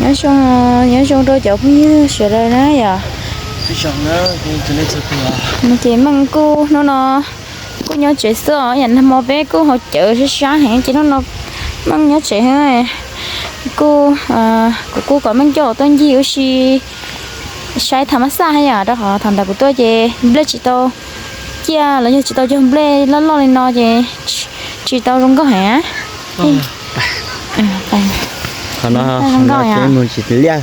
Nyob zoo, nyob zoo rau cov phooj ywg sawv daws na yom. No ces Meej kuj hnub no kuj nyob tsev xwb os, yam nag hmo peb kuj haus cawv sab sab heev ces hnub no Meej nyob tsev. Kuj, kuv kuj kom Meej coj tuaj ncig ua si saib tham mas xaj yom, rau qhov thaum ntawd kuv tuaj ces nplej tsis tau ciaj los yog tsis tau cog nplej loj loj li no ces tsis tau zoo nkauj heev. Qhov no zoo nkauj yom. Mus tsis tiv liaj,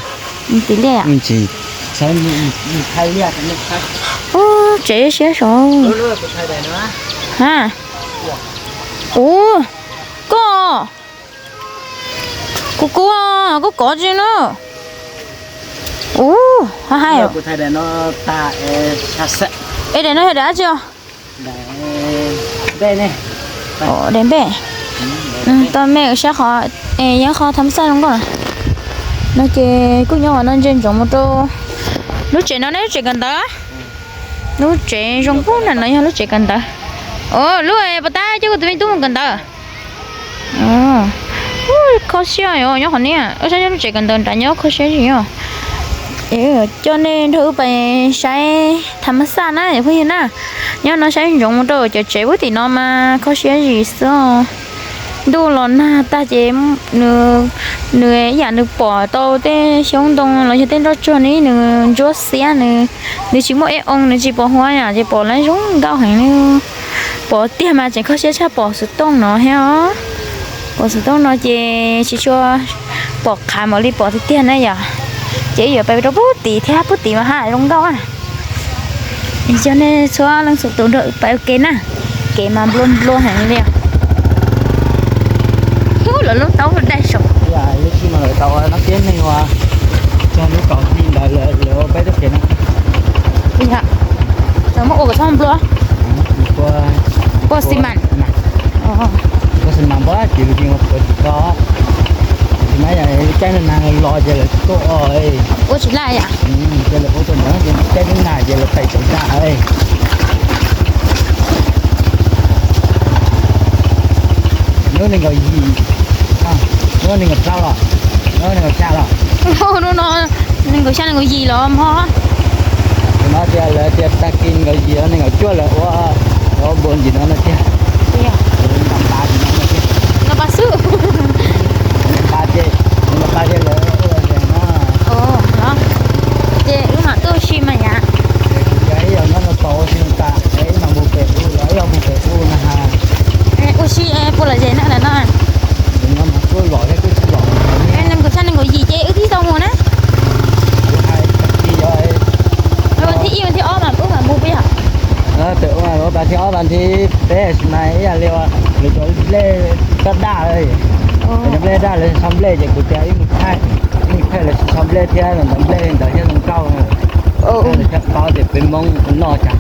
mus tiv liaj yom. Mus tsis, ub, tsev siab saud. Ha, ub, koj, kuv kuv, koj kov tsis na. Ub, ha ha. Es daim no yog daim dab tsi os? Daim npej. Tau me saib qhov, yeeb qhov tham xaj zoo nkauj. No ces kuj nyob no ntsia ntsoov mus rau lub tsev no ne, lub tsev kawm ntawv. Lub tsev zoo nkauj na, no yog lub tsev kawm ntawv. Lub pas tab coj kuv tus me tub mus kawm ntawv. Kho siab os, nyob qhov niaj ua saib lub tsev kawm ntawv nrad nyob kho siab zim os. Coj nej nrog wb pais saib tham mas xaj na cov phooj ywg na. Nyob no saib ntsoov mus rau cov tsev puag tim no mas kho siab zim xwb os. Ntuj los nag tag ces nws, nws ib yam nws pom tau tej xyoob ntoo los yog tej nroj tsuag ne nws ntsuab xiab, nws tsis muaj ib oo, nws tsis pom huab yom, ces pom lawv zoo nkauj heev li. Pom tiag mas tseem kho siab tshaj pom xov tooj no thiab os. Pom xov tooj no ces tsis tshua pom qhav npaum li pom tiag tiag na yom. Ces wb yuav pais rau puag tim thiab, puag tim mas haj zoo nkauj. Coj nej txhua leej txhua tus nrog wb pais ua ke na. Kev mas nplua nplua heev li. Lawv lub taub dai saum. Lub tsis mas lawv tau no peb neeg ua cog lub kaus hni ntawd lawv ua peb txoj kev no. Lawv muab ua kom txhob nplua. Ua xi mas. Ua xi mas npab ces lub tsis ua puav tsis tau. Tab sis mas yog caij nag los ces lawv tsis tuaj ua. Ua tsis laj yom. Ces lawv ua tau ntawd ces caij nag ces lawv pais tau dag. Hnub nees nkaum yim, hnub nees nkaum plaub los, hnub nees nkaum xya los. Hnub no nees nkaum xya nees nkaum yim los mog. No tias lawv tias tag kis nees nkaum yim los nees nkaum cuaj lawv ua, lawv ua npua ntsis no no tiag. Nqa pa xwb. Nqa pa ces, nqa pa ces lawv ua los no. Ces wb mam tuaj ua si mas yom. Ib yam no no tau ua si tas es ib mam mus pem u los ib yam mus pem u na ha. Ua si puas lom zem na no? No mas kuj lom thiab kuj tsis lom. Nees nkaum xya nees nkaum yim ces wb twb tau mus na. Kuv hais tag kis yog vas thib ib vas thib ob mas wb mam mus puas yog? Pem ua vas thib ob vas thib peb mas ib yam li lawv cov nplej daj daj, lawv cov nplej daj lawv tsis txhob nplej ces kuv tias ib mus thaij, ib mus thaij lawv tsis txhob nplej thiab lawv ntawd nplej li ntawd thiaj zoo nkauj na. Lawv thiaj paub tias peb Hmoob noj cas.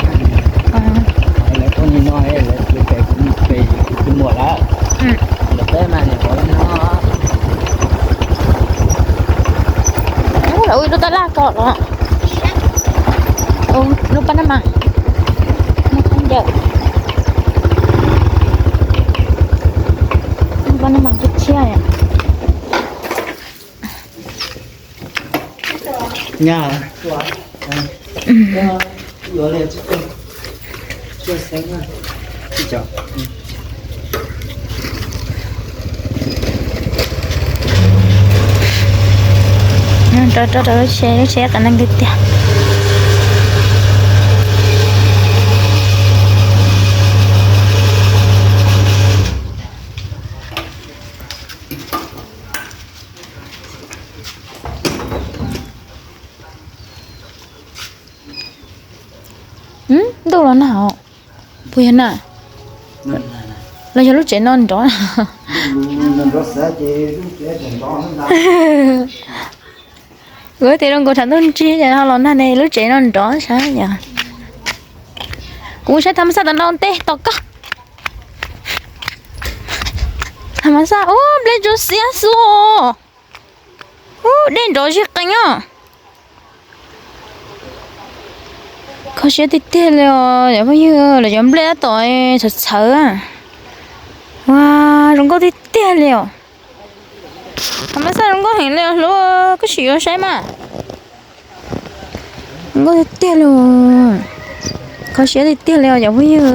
Lawv tuaj nim no lawv pem kuv pem kuv tus muam lawm. Lawv peb mas niam qhuav no. Lawv ua lub tab laj ko los. Lub pab nab mas, lub pab ncaws, lub pab nab mas tshiab tshiab. Rau rau lub tsheb, lub tsheb qab neeg tiag tiag. Ntuj los nag os. Puas yog na? Los yog lub tsev no nrov. Kuv tias rau nkaus tshav ntuj nrig los nag ne lub tsev no nrov saib yom. Kuv saib tham mas xaj tom no ntej tom koj. Tham mas xaj ub nplej ntsuab xiab xwb os. Ub dej nrov zig qees os. Kho siab tiag tiag li os cov phooj ywg, lawv cov nplej tab tom txhawv txhawv. Ua zoo nkauj tiag tiag li os. Qhov mas xaj zoo nkauj heev li os hlub, koj sim yuav saib mas. Zoo nkauj tiag tiag li, kho siab tiag tiag li os cov phooj ywg.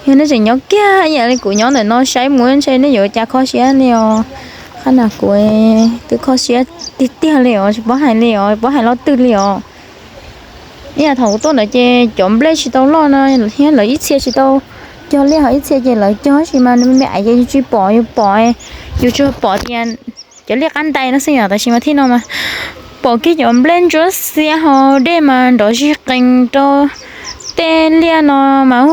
Yog nej tseem nyob kiag ib yam li kuv nyob ntawm no saib mus ntshe nej yuav cas kho siab li os. Qhab na kuv twb kho siab tiag tiag li os, tsis paub hais li os, tsis paub hais lo twg li os. Ib yam thaum kuv tuaj ntawd ces cov nplej tsis tau loj no thiab lawv ib txhia tsis tau cog liaj, ho ib txhia ces lawv cog tab sis mas nws me me aiv ces yus tsis pom, yus pom, yus tsuas pom tias cov liaj qab ntais no xwb yom, tab sis mas thib no mas pom kiag cov nplej ntsuab xiab ho dej mas nrov zig qees rau tej liaj no mas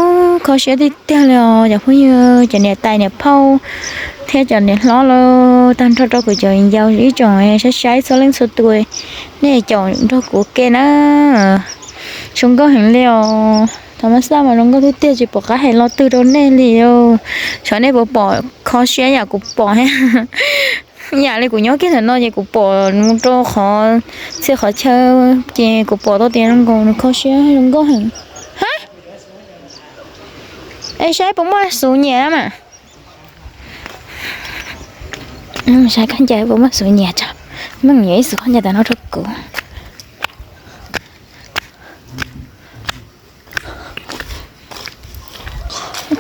kho siab tiag tiag li os cov phooj ywg, cov niam tais niam phauj thiab cov niam hlob lawm tag nrho rau kuv cov viv ncaus ib tsoom saib saib txhua leej txhua tus, nej caum nrog kuv ua ke na. Zoo nkauj heev li os, thov mas xaj mas zoo nkauj tiag tiag tsis pom qab hais lo twg rau nej li os. Xyov nej puas pom kho siab yam kuv pom thiab. Yam li kuv nyob kiag ntawm no ces kuv pom mus rau qhov txhia qhov chaw ces kuv pom tau tias zoo nkaus nws kho siab zoo nkauj heev. Ha, es saib puas muaj xuv nyiam mas. Saib koj ncaws puas muaj xuv nyiam tso. Meej yuav ib xuv koj ncaws tas no rau kuv.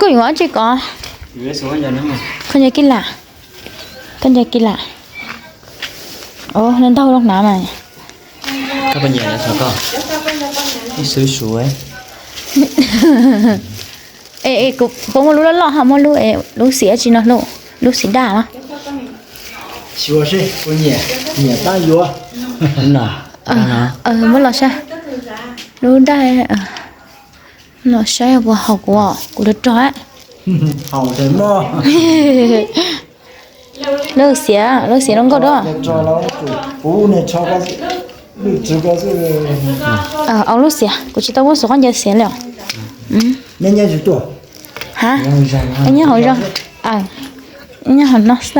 Koj yuav tsis koj, koj ncaws kij lam, koj ncaws kij lam. Ntau loo hnav mas. Kuv muaj lub loj loj ho muaj lub, lub xim tsi no, lub xim daj los. Xyuas seb puas nyiam, nyiam tab yuav. Muab los saib, lub daj, los saib puas haum kuv, kuv rog rog. Lub xiav, lub xiav zoo nkauj dua. Au lub xiav, kuv tsis tau muab xuv khaub ncaws xiav li os. Ha, nyob hauv zog, nyob hauv no xwb.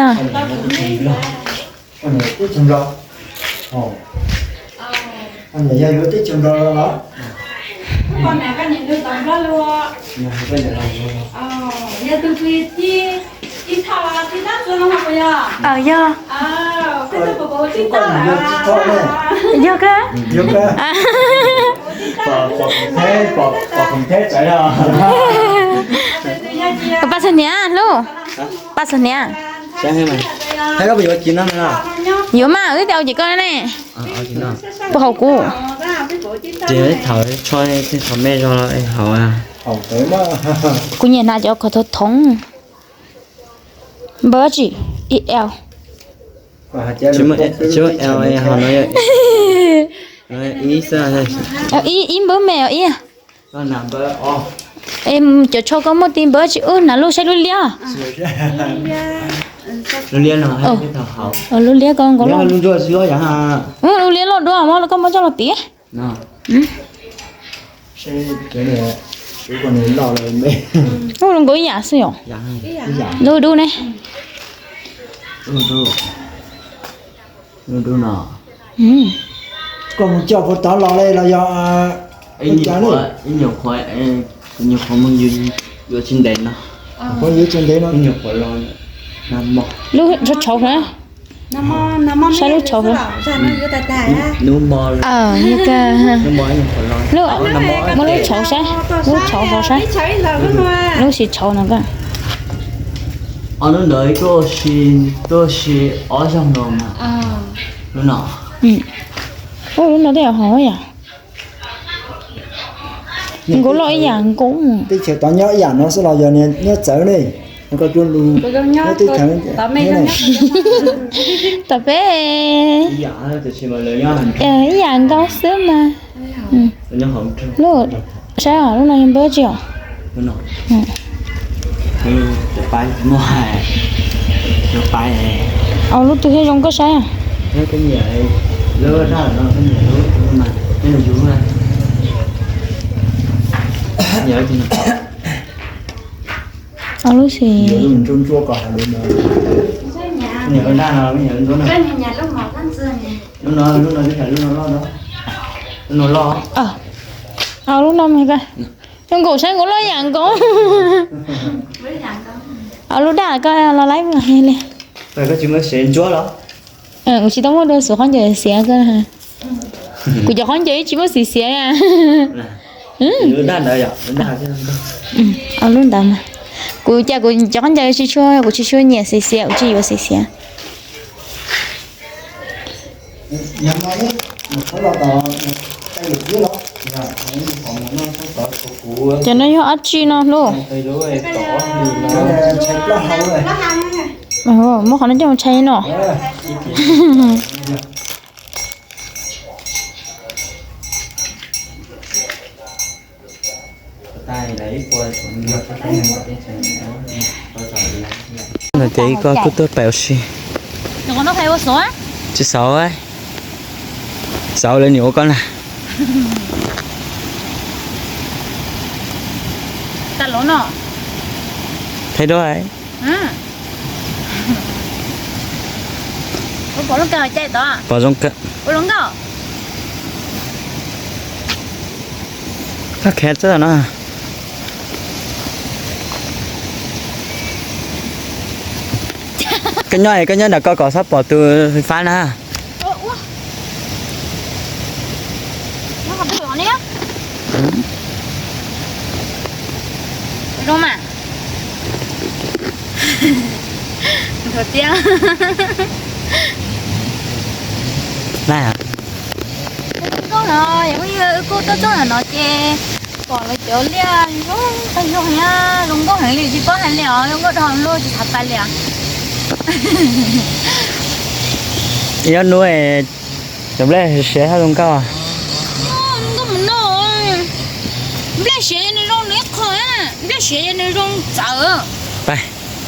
Yog, yog kawg. Pas txog hniav hlub, pas txog hniav. Yuav mas, wb tau ces koj ne. Puas haum kuv? Thaum me zog haum. Kuv nyiam hnav cov kom thoov thoov. Npawb tsi? Ib L. Ib npawb me os ib. Cov tsho koj muaj ti npawb tsi wb hnav lub saib lub liab. Lub liab ko nkaus loj. Lub liab loj dua muab koj muab coj los piv. Ub, zoo nkaus ib yam xwb yom. Lub dub ne. Koj mus coj puag tod los li los yog? Ib nyuag qhuav, ib nyuag qhuav mus yuav tsis ntev no. Qhuav yuav tsis ntev no. Ib nyuag qhuav los. Lub tshauv na. Saib lub tshauv. Muab lub tshauv saib, lub tshauv saib. Lub tsis tshauv no. Ob lub ntawd tuaj si, tuaj si ob zaug no mas. Lub no. Ub, lub no tej yam hov yam. Nkaus loj ib yam nkaus. Teb chaws tod nyob ib yam no xwb los yog nyob txawv ne? Tom peb ib yam nkaus xwb mas. Lub, saib lub no yog npawb tsi os? Au, lub twg thiaj zoo koj saib? Au, lub xim. Au, lub no mas zoo nkaus saib nkaus loj yam nkaus. Au, lub daj koj los laib mus li. Koj tsis muaj siav ntsuab los? Kuv tsis tau muaj dua xuv khaub ncaws xiav koj. Kuv cov khaub ncaws tsis muaj xiav xiav. Lub ntawd mas kuv cas kuv cov khaub ncaws tsis tshua, kuv tsis tshua nyiam xiav xiav, kuv tsis yuav xiav xiav. Cov no yog dab tsi no hlub? Muab qhov no coj mus tshai no. Ntawd ces ib koj kuj tuaj pais ua si. Tsis xauv, xauv lawv niam ua koj na. Thaij duab. Pom zoo kawg. Koj khev txawj no. Koj nyob, koj nyob nram ko kom txhob pom tus fais fab na. Nkauj no, yog phooj ywg wb kuj tuaj txog ntawm no ces pom lawv cov liaj zoo zoo heev, zoo nkauj heev li, tsis paub hais li os, zoo nkauj dhau luaj tsis xav pais li os. Nyob hnub cov nplej siav zoo nkauj. Nplej siav nws zoo nws ib qho, nplej siav nws zoo txawv.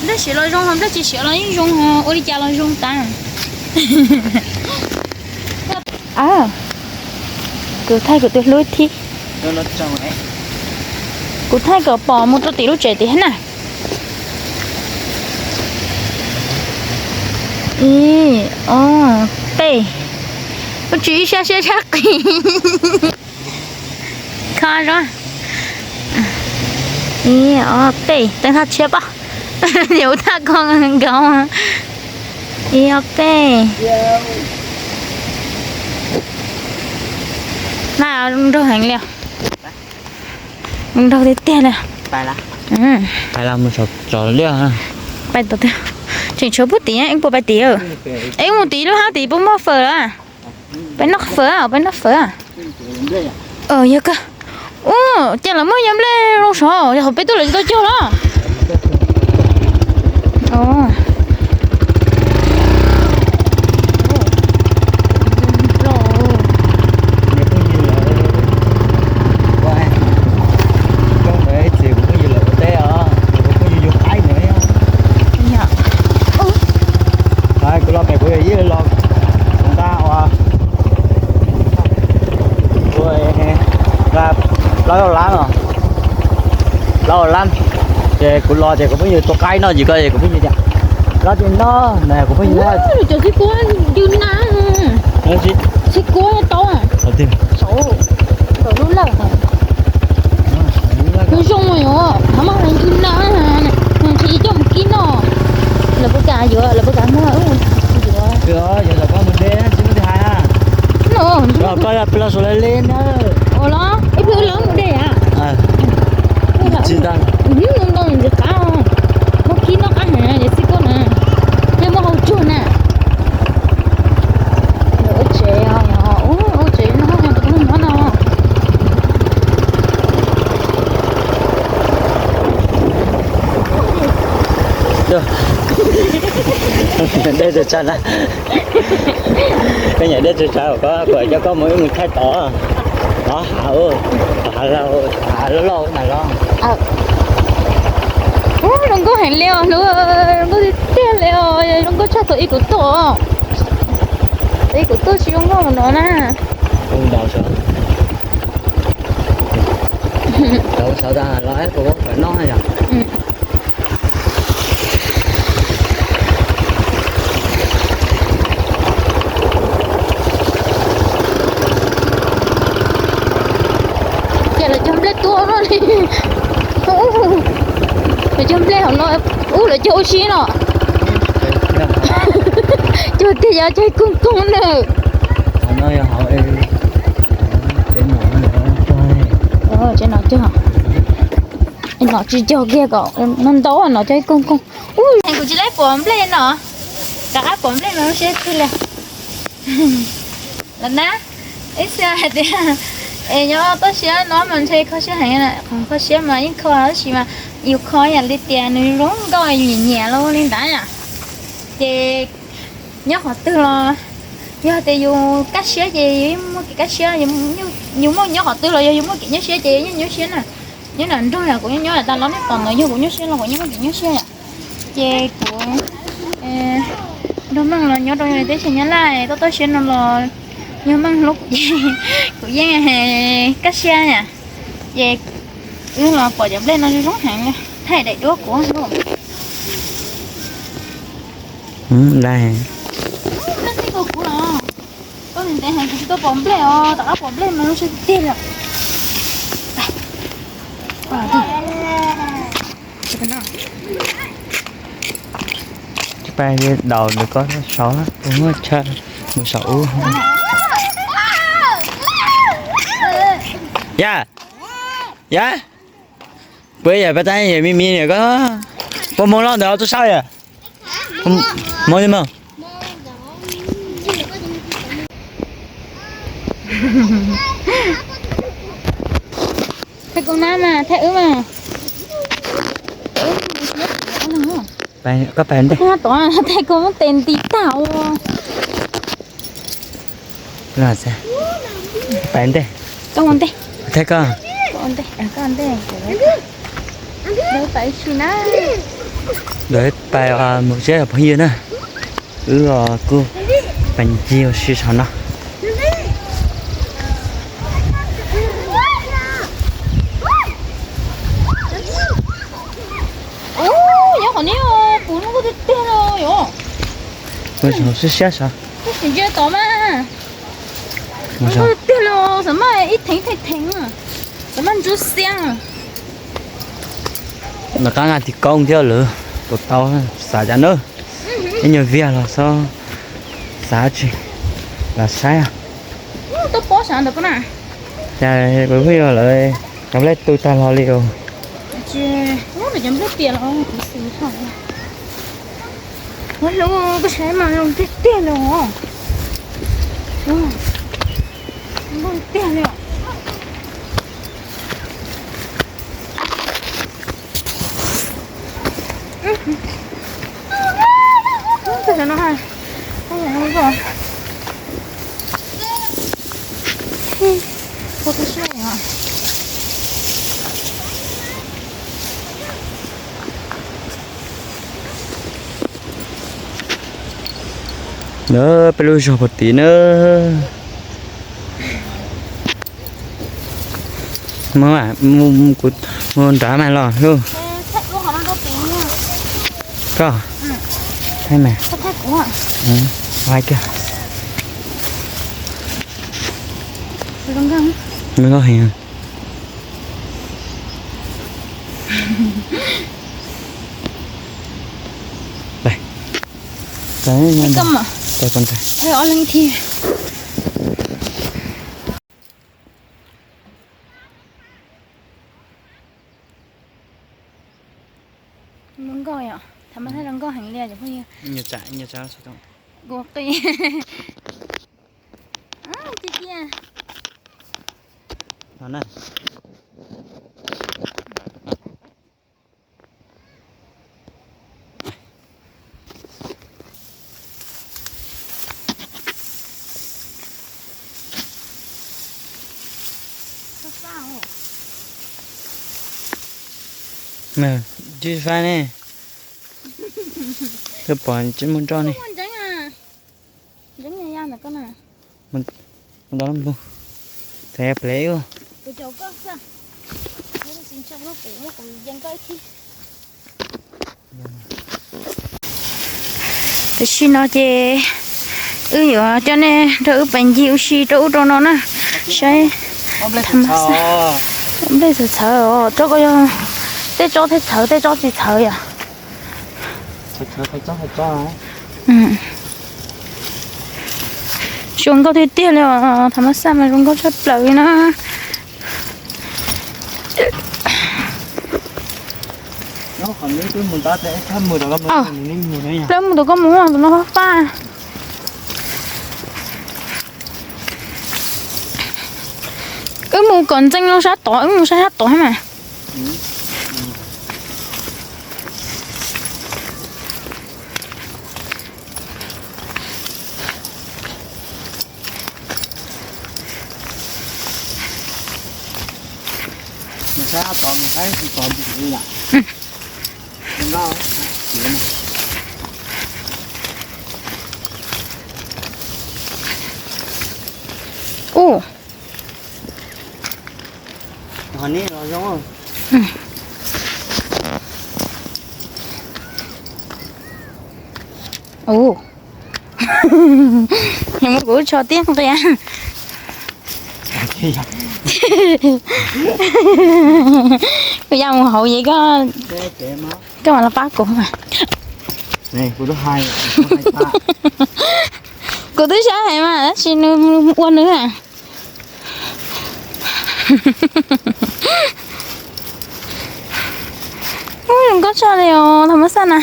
Nplej siav los zoo, nplej tsis siav los yeej zoo, ua li cas los zoo tas. Kuv thaij kuv tus hlub thiab. Kuv thaij kom pom mus rau tim lub tsev tid thiab na. Ib, ob, peb. Ua tsis ib sab siab sab qis. Kho zoo. Ib, ob, peb, teeb thaj tshiab pob. Yus thaj kho nkaus. Ib, ob, peb. Nraug heev li. Nraug tiag tiag li. Pais los mus tso liaj. Pais tod tiag. Tseem tshuav puag tid, ib puas pais tid. Ib mus tid lub hab tid puas muaj fawm lawm? Peb noj fawm, peb noj fawm. Yog kawg. Ua cas lawv muaj yam nplej zoo sav, yog hauv peb tuaj lawv tsis tau cog los? Kuv los pem kuv yawm yij los koom nqa ua plaub lab no, plaub lab. Ces kuv los ces kuv pheej yug tua qaib noj ces ko es kuv pheej yug tias, los ces noj na, kuv pheej yug. Cov xib kuab yws na, xib kuab tau, saum lub lawj. Nws zoo yom, hab mas yws na, nws nqhis coj mus kib noj. Lawv puas kam yuav, lawv puas kam muag yuav. Koj yog peb los suav lawv li na. Ua los ib pliag wb los mus dej a. Tsis ntau, ntsis qab, muab kib noj qab heev, yog xib kuab na, peb muab hau tsuag na. Ua tsev, ua tsev no, tus muag no. Dej tsa tsa na. Koj nyiam dej tsa tsa, koj kuv coj koj mus wb mus thaij tod. Tod hav, hav loj loj na los. Zoo nkauj heev li os, zoo nkauj tiag tiag li os, zoo nkauj tshaj thaum ub kuv tuaj. Thaum ub kuv tuaj tsis zoo nkauj no na. Thaum ub xyov tas los kuv ua pawg noj yom. Ces lawv cog nplej tuaj no li. Lawv cog nplej hauv no, ub lawv cog ua si no. Cuag tiag yog caij koog koog na. Tsev no cog, no tsis cog kiag kom no ntau no cog ib koog koog. Ub, kuv tsis laib pom nplej no, rov qab pom nplej no lub siab twg li. Los na, ib xav hais tias es nyob toj siab no mas ntshe kho siab heev, qhov kho siab mas yeej kho tab sis mas yus kho yam li tias nws zoo nkauj yus nyiam nyiam los li ntawd yom. Ces nyob qhov twg los yog tias yus kaj siab ces yus muaj kev kaj siab, yus muaj nyob qhov twg los yog yus muaj kev nyuaj siab ces yeej nyuaj siab na. Nyob nram nroog yom, kuv nyob nyob tas los nej pom ntawd yog kuv nyuaj siab los kuv yeej muaj kev nyuaj siab yom. Ces kuv nrog Meej los nyob rau teb chaws Nyab Laj, toj toj siab no los yog Meej hlub kuv, kuv yeej kaj siab yom. Ces wb los pom cov nplej no zoo heev, thaij daim duab kuv. Ntev heev kuv tsis tau pom nplej os, rov qab pom nplej mas zoo siab tiag li. Pab daus ntawm koj saud, kuv muab chaw mus saum ub. Yam, yam, puas yam pab tab yam me me niam koj, puas mus loj ntawd tub sab yam, mus li mus. Thaij kuv nab mas, thaij wb mas. Koj pais ntej. Thaij kuv muab tes nti tag ua. Pais ntej. Koj ua ntej. Thaij koj. Koj ua ntej, koj ua ntej. Lawv pais si na. Lawv pais mus zeb phooj ywg na. Wb los kuj pais ncig ua si saum no. Ub, nyob qhov no, kuv hnub tiag tiag los yom. Mus saum siab siab saum. Ntsia tod mas. Hnub tiag tiag los xav mas ib theev theev theev, xav mas ntsuab xiab. Lawv qab nqa tis koob thiab lawm, puas tau xav cas na. Ib nyuag viag los xob xav tsis los saib. Tub pob sav ntawd pob na. Cas kuv pheej yog lawv cov nplej tu tag los li os. Tsis, cov nplej piam los kuv xav. Ua hlub koj saib mas zoo tiag tiag li os. Zoo tiag li os. Ub, txog no ha. Ub, ub, ub. Ua koj siab os. Ntawd peb lub zos puag tid na. Mus, mus nrad mas los lauj. Koj, thaij mas. Hais kiag. Zoo nkauj heev. Thaij ob leeg thiab. Zoo nkauj yom, thaum mas thaij zoo nkauj heev li cov phooj ywg. Kuv qi. Cia cia. Tsis faib ne. Koj pom tsis muaj nroj ne. Ntseeb ya ntawm koj na. Mus tau mus. Txais ya plev ua. Tam sim no ces wb yuav coj nej nrog wb pais ncig ua si rau ub rau no na. Saib, nplej txawv txawv os, tsob ko yog tej tsob thiaj txhawv tej tsob tsis txhawv yom. Txhawv txhawv tsob txhawv tsob. Zoo nkauj tiag tiag li os, tham mas xaj mas zoo nkauj tshaj plaws li na. Plaub mus tom koj mus, tom no fab fab. Wb mus kom ntxeev loo sab tod, wb mus sab sab tod mas. Ub. Ub. Kuv tsho tiag nqia. Kuv ya mus hauv ces koj, koj mam los pab kuv mas. Kuv twb saib hais mas tab sis nws ua nws. Ub, zoo nkauj tshaj li os, tham mas xaj na.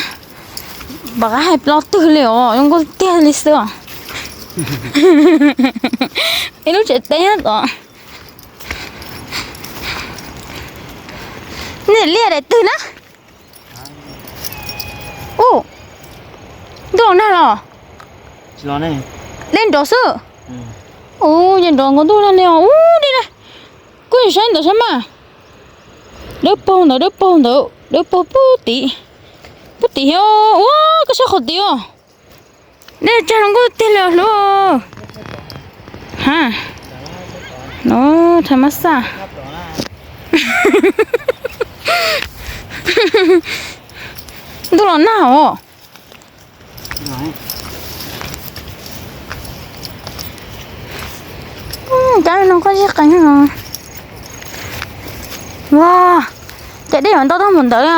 Pom qab hais plo twg li os, zoo nkauj tiag li xwb os. Ib lub tsev teb tod. Nej liaj daim twg na? Ub, ntuj los nag los? Dej nrov xwb. Ub, ces nrov nkaus ntuj nag li os. Ub, dej nag. Koj saib ntawd saib mas. Dawb paug ntawd, dawb paug ntawd, dawb paug puag tim, puag tim thiab. Ua, koj saib qhov tid os. Dej tsag zoo nkauj tiag li os hluas. Ha, no tham mas xaj. Ntuj los nag os. Cov no koj zib qees. Ua, cas dej mam ntau tag npaum ntawd li.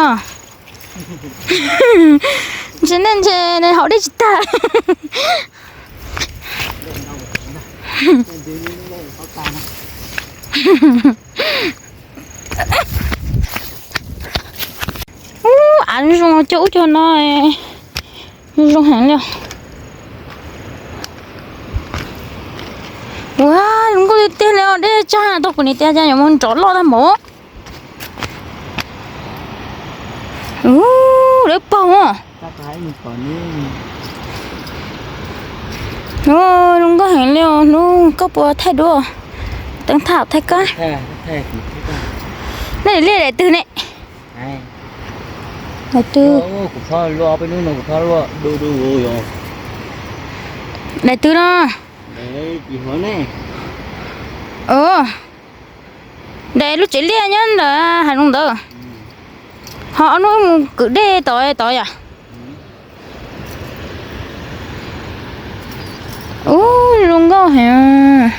Ntshe nej ntshe hauv dej tsis tag. Ub, av zoo cog ub cog no, zoo heev li. Ua, zoo nkauj tiag tiag li os, dej tsag tau kuv niam tias cas yuav mus nrov loj tag npaum. Ub, dawb paug. Zoo nkauj heev li os, hnub koj puas thaij duab? Teeb tham thaij kab. Nej liaj daim twg ne? Daim twg? Daim twg no? Daim lub tsev liaj nyob ntawm hav zoov ntawd. Ho ob hnub mus kwv dej tod tod yom. Ub, zoo nkauj heev.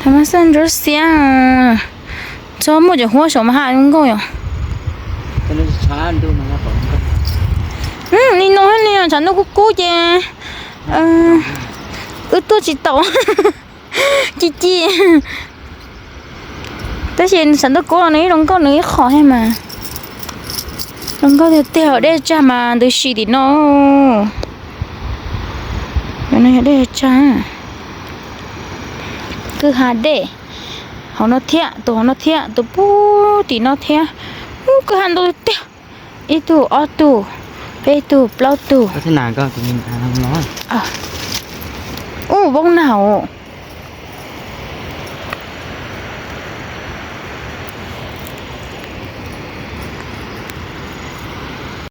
Tham mas xaj ntsuab xiab. Txhob muaj cov huab saum mas haj zoo nkauj yom. Nim no haj li tshav ntuj kub kub ces wb tuaj tsis tau. Ci ci. Tab sis tshav ntuj kub los nws ib zoo nkauj nws ib qho thiab mas. Zoo nkauj tiag tiag, dej tsag mas ntws si tim no. Cov no yog dej tsag. Kwj ha dej hauv no thiab, tus hauv no thiab, tus puag tim no thiab. Ub, kwj ha ntau tiag. Ib tug, ob tug, peb tug, plaub tug. Ub, voob nag os.